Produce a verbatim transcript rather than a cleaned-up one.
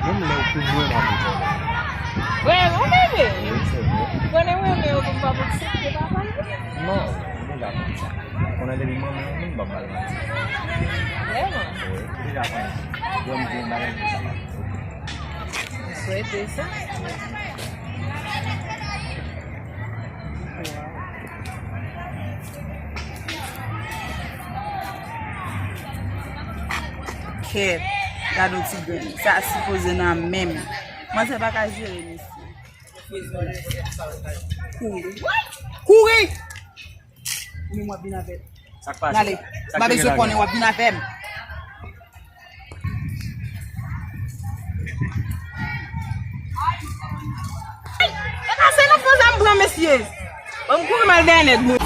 Menm lè w pou mwen, m ap vin konnen. Vrèman, bebe? Wi, se vre. Konnen mwen renmen w pou m p ap aksepte papa l vre? Non, m deja konn sa. Konnen depi manmi yon moun, m p ap ba l manti. Vrèman? Wi, m deja konnen sa. Bon, m di yon bagay pou sa. M swete sa. Kèt, gade yon ti grenn. Sa sipoze nan men m. Manzè pa ka jere, mesye. Kouri. Kouri! Ou menm w ap vin avè m. Sa k pase? N ale. M pa bezwen konnen, w ap vin avè m. E pa se nan fo zam pran, mesye. Ban m kouri m al dèyè nèg mwen.